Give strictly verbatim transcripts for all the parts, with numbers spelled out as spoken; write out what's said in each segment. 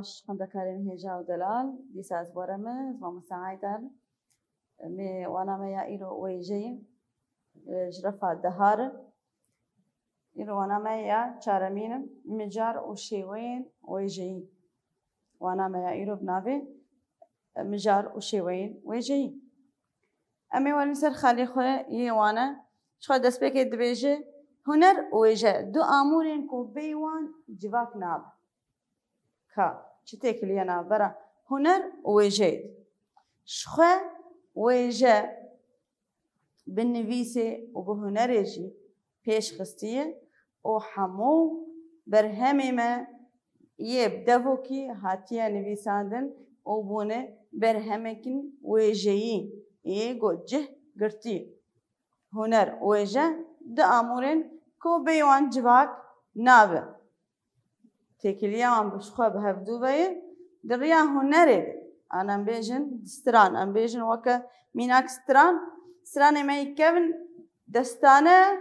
Xwendekarên hêja û delal, dîsa ez were me, ez mamoste Haydar. Em ê wana me ya îro wêjeyî, e, ji refa dehar e. Îro wana me ya çaremîn e, mijar û şêweyên wêjeyî. Wana me ya îro bi navê, e, mijar û şêweyên wêjeyî. Em ê werin ser xalê xwe yê wane. Ji xwe destpêkê dibêje, huner û wêje du amûrên ku bêyî wan civak nabe. Ka çi têkiliye navbera huner û wêjeyê? Ji xwe wêje bi nivîsê û bi hunerê jî pêş xistiye û hemû berhemê me yê bi devokî hatiye nivîsandin û bûne berhemekî wêjeyî yê ku cih girtî. Huner û wêje du amûrên ku bêyî wan civak nabe. Têkiliya wan bi ji xwe bi hevdû ve ye. Di riya hunerê de, an em bêjin di stran, em bêjin weke mînak stran, stranê me yê kevin destane,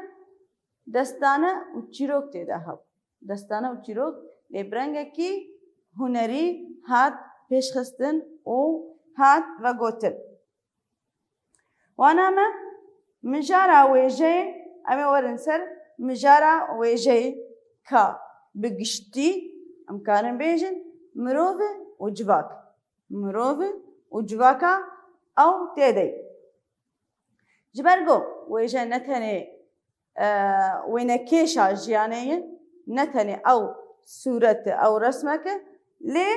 destane û çîrok tê de hebû. Destane û çîrok lê bi rengekî hunerî hat pêşxistin û hat vegotin. Wana me, mijara wêjeyê, em ê werin ser mijara wêjeyê ka bi giştî em karin bêjin mirov e û civak. Mirov e û civaka ew tê de ye. Ji ber ku wêje ne tenê, e, wênekêşa jiyanê ye, ne tenê ew sûret e, ew resmek e, lê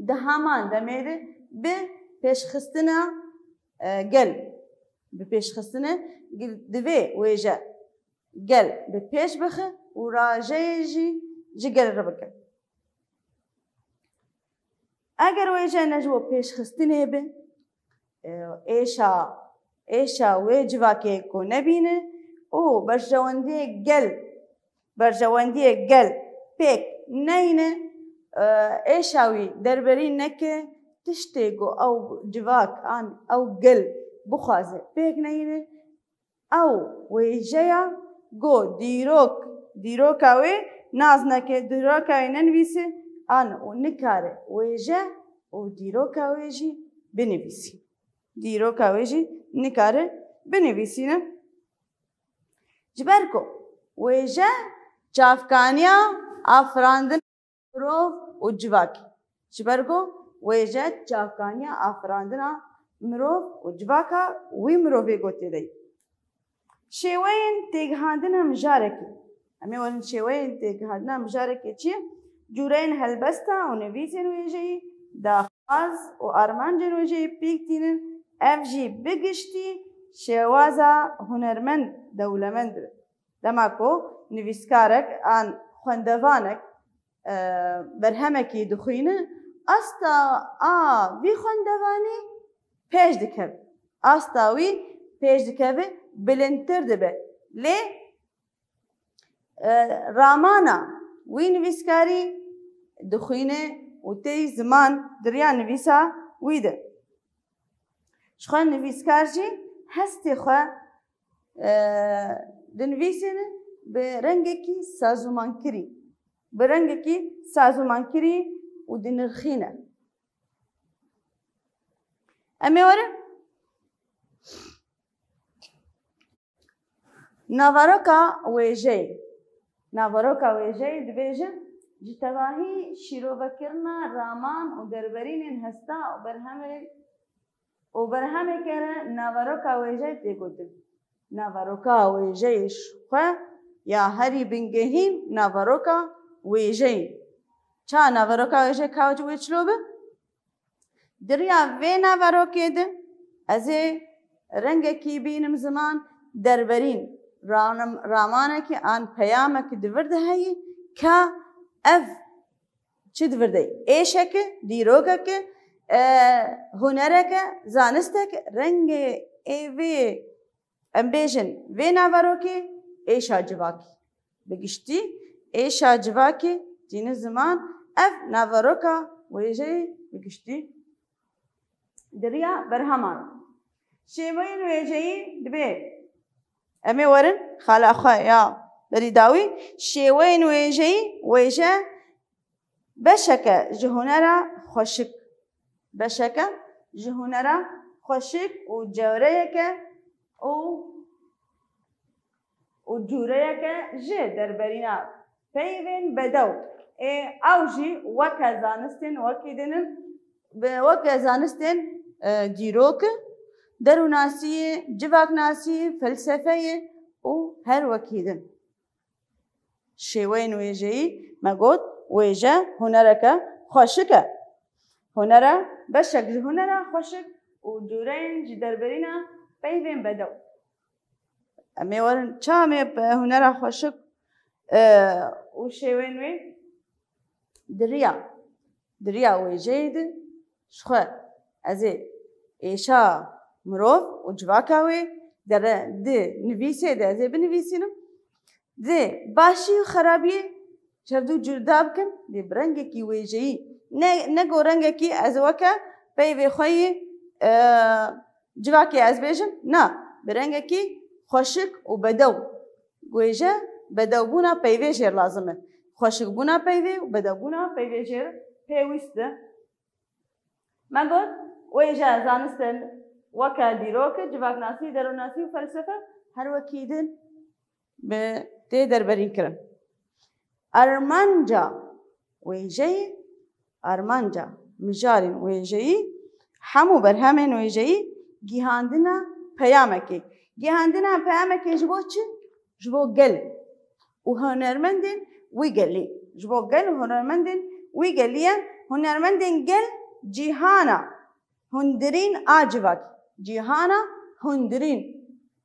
di heman demê de bi pêşxistina, e, gel, bi pêşxistina gel, divê wêje gel bi pêş bixe û rajeyê jî ji gel re bike. Eger wêje ne ji bo pêşxistinê be, e, êşa, êşa wê civakê ku nebîne û berjewendiyê gel, berjewendiyê gel pêk neyne, e, êşa wî derberî neke, tiştê ku ew civak an ew gel bixwaze pêk neyne, ew wêjeya ku dîrok, dîroka wê nas neke, dîroka wê nenivîse, an û nikare wêje û dîroka wê jî binivîsî. Dîroka wê jî nikare binivîsîne. Ji ber ku wêje çavkaniya afirandin mirov û civakê. Ji ber ku wêje çavkaniya afirandina mirov û civaka wî mirovê gotê de ye. Şêweyên têgihandina mijarekê. Em ê werin şêweyên têgihandina mijarekê çi ye? Cûreyên helbesta û nivîsên wêjeyî, daxwaz û armancên wêjeyî pêk tînin. Ev jî bi giştî şêwaza hunermend, dewlemend be. Dema ku nivîskarek an xwendevanek, e, berhemekî dixwîne, asta a vî xwendevanî pêş dikeve. Asta wî pêş dikeve, bilindtir dibe. Lê, e, ramana wî nivîskarî dixwîne û tê ziman di riya nivîsa wî de. Ji xwe nivîskar jî hestê xwe, e, dinivîsîne bi rengekî sazûmankirî, bi rengekî sazûmankirî û dinirxîne. Em ê werin. Naveroka wêjeyê. Naveroka wêjeyê dibêje, ji tevahî şîrovekirina raman û derberînên hesta û berhemê û berhemeke re naveroka wêjeyê tê gotin. Naveroka wêjeyê ji xwe ya herî bingehîn naveroka wêjeyê. Ça naveroka wêjeyê ka wê çilo be? Di riya vê naverokê de ez ê rengekî bînim ziman derberîn, ranim-, ramanekî an peyamekî di vir de heyî ka ev çi di vir de ye? Êşeke, dîrokeke, e, hunereke, zanisteke, rengê ê vê Em bêjin vê naverokê êşa civakî. Bi giştî êşa civakî tîne ziman, ev naveroka wêjeyê bi giştî di riya berheman. Şêweyên wêjeyî dibê. Em ê werin xala xwe ya berî dawî. Şêweyên wêjeyî, wêje Beşeke ji hunera xweşik. Beşeke ji hunera xweşik û cewreyeke û û cûreyeke ji derberîna peyvên bedew ê ew jî weke zanistên wekî din in, bi weke zanistên, e, dîrok, derûnasiyê, civaknasî, felsefeyê û her wekî din. Şêweyên wêjeyî me got, wêje hunereke xweşik e. Hunere, beşek ji hunera xweşik û cûreyên ji derberîna peyvên bedew. Em ê werin, ça em ê bi hunera xweşik, e, û şêwên wê diriya, diriya wêjeyê de ji xwe ez ê êşa mirov û civaka wê dere di nivîsê de ez ê binivîsînim. Di başî û xerabiyê ji hevdû cuda bikim, lê bi rengekî wêjeyî. Ne, ne ku rengekî ez weke peyvê xwe yî, e, civakê ez bêjim, na, bi rengekî xweşik û bedew. Wêje bedewbûna peyvê jêr lazim e. Xweşikbûna peyvê û bedewbûna peyvê jêr pêwîst e. Me got, wêje zanistên weke dîrok, civaknasî, derûnasî û felsefe her wekî din bi tê derberîn kirin. Armanca wêjeyê, armanca mijarên wêjeyî, hemû berhemên wêjeyî gihandina peyamekê. Gihandina peyamekê ji bo çi? Ji bo gel û hunermendên wî gelî. Ji bo gel û hunermendên wî gelî ye. Hunermendên gel cîhana hundirîn a civakî. Cîhana hundirîn.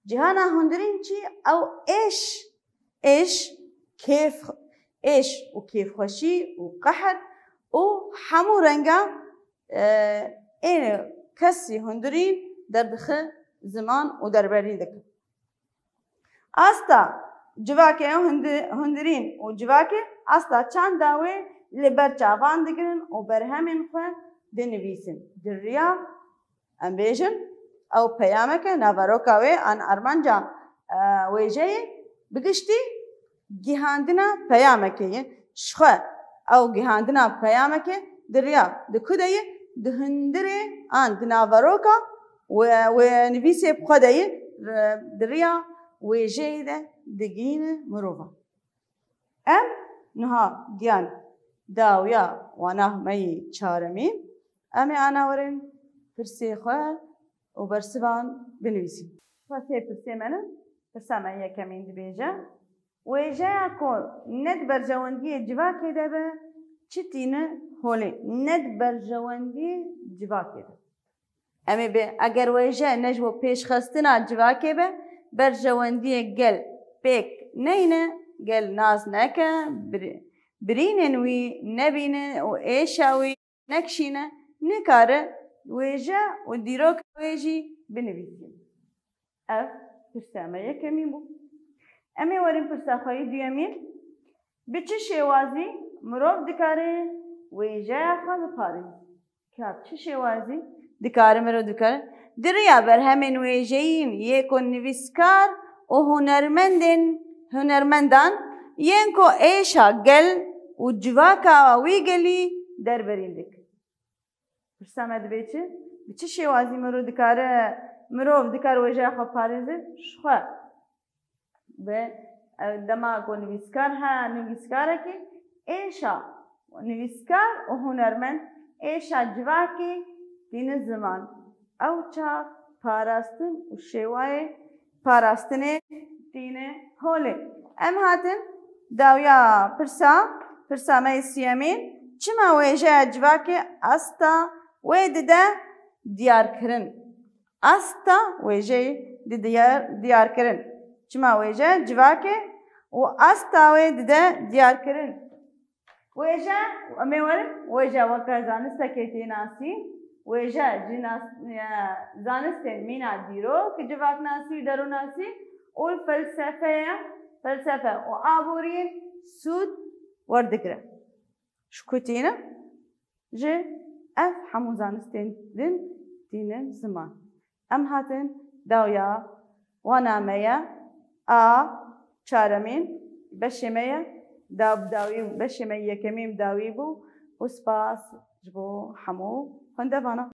Cîhana hundirîn çi? Ew êş, êş, kêf, êş û kêfxweşî û qehr û hemû renga, e, ê kesî hundirîn derdixe ziman û derberîn dike. Asta civakê hundi-, hundirîn û civakê asta çanda wê li ber çavan digirin û berhemên xwe dinivîsin. Di riya, em bêjin, ew peyameke naveroka wê an armanca, e, wêjeyê bi giştî gihandina peyamekê ye. Ji xwe ew gihandina peyamekê di riya di ku de ye, di hundirê an di naveroka wê, wê nivîsê bi xwe de ye, di riya wêjeyê de digihîne mirovan. Em niha giyan dawiya wana me yî çaremîn, em ê ana werin pirsê xwe û bersivan binivîsîn. Xwe sê pirsê me ne, pirsa me yekemîn dibêje, wêjeya ku ne di berjewendiyê civakê de be, çi tîne holê? Ne di berjewendiyê civakê de. Em ê bê, eger wêje ne ji bo pêşxistina civakê be, berjewendiyê gel pêk neyne, gel nas neke, bir-, birînên wî nebîne û êşa wî nekişîne, nikare wêje û dîroka wê jî binivîsîne. Ev pirsa me yekemîn bû. Em ê werin pirsa xwe yî duyemîn. Bi çi şêwazî mirov dikare wêjeya xwe biparêze? Ka bi çi şêwazî dikare mirov dikare? Di riya berhemên wêjeyîn yê ku nivîskar û hunermendên, hunermendan yên ku êşa gel û civaka wî gelî derberîn dikin. Pirsa me dibê çi? Bi çi şêwazî mirov dikare, mirov dikare wêjeya xwe parêze? Ji xwe. Bi, e, dema ku nivîskar he, nivîskarekî êşa nivîskar û hunermend, êşa civakê tîne ziman. Ew çax parastin û şêwayê parastinê tîne holê. Em hatin dawiya pirsa, pirsa me yê siyemîn, çima wêjeya civakê asta wê dide diyarkirin? Asta wêjeyê dide diyar, diyarkirin. Çima wêje civakê û asta wê dide diyarkirin? Wêje, em ê werin, wêje weke zanistekê tê nasîn, wêje ji nas-, e, zanistên mîna dîrok, civaknasî, derûnasî û felsefeya, felsefe û aboriyên sûd werdigire. Ji ku tîne? Ji ev hemû zanistên din tîne ziman. Em hatin dawiya wana me ye a çaremîn beşê me ye. Da-, dawî, beşê me yekemîn dawî bû. û spas ji bo hemû xwendevana.